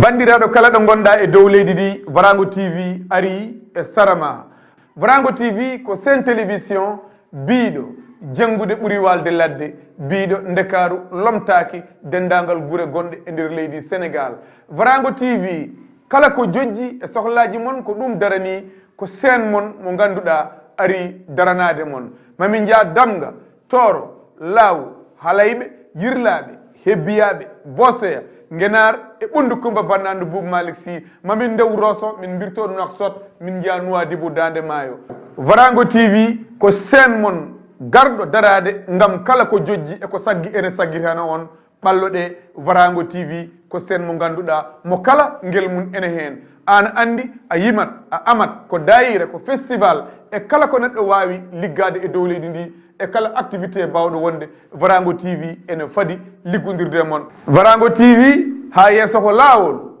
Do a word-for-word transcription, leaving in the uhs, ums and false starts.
Banndiraaɗo kala ɗo ngonɗaa e dow leydi ndi, Varaango T V arii e sara maa. Varaango T V ko seen télévision biiɗo janngude ɓuri waalde ladde, biiɗo Ndakaaru lomtaaki denndaangal gure gonɗe e nder leydi Senegaal. Varaango T V, kala ko jojji e sohlaaji mon ko ɗum daranii, ko seen mon mo ngannduɗaa arii daranaade mon. Ma min njah Damga, Tooro, Laawo, Halayɓe, Yirlaaɓe, Hebbiyaaɓe, Boosoya, Ngenaar e Ɓunndu Kummba Bannaandu Buubu Maalik Sih, ma min ndew Rooso, min mbirtoo Nuwaksot, min njah Nuwaadibu Daande Maayo. Varaango T V ko seen mon garɗo daraade ngam kala ko jojji e ko saggi ene saggitana on. Ɓallo ɗe, Varaango T V ko seen mo ngannduɗaa mo kala ngel mum ene heen. Aan anndi, a yimat, a amat, ko daayira, ko festival, e kala ko neɗɗo waawi liggaade e dow leydi ndi, e kala activité baawɗo wonde, Varaango T V ene fadi liggondirde e mon. Varaango T V, haa yeeso ko laawol.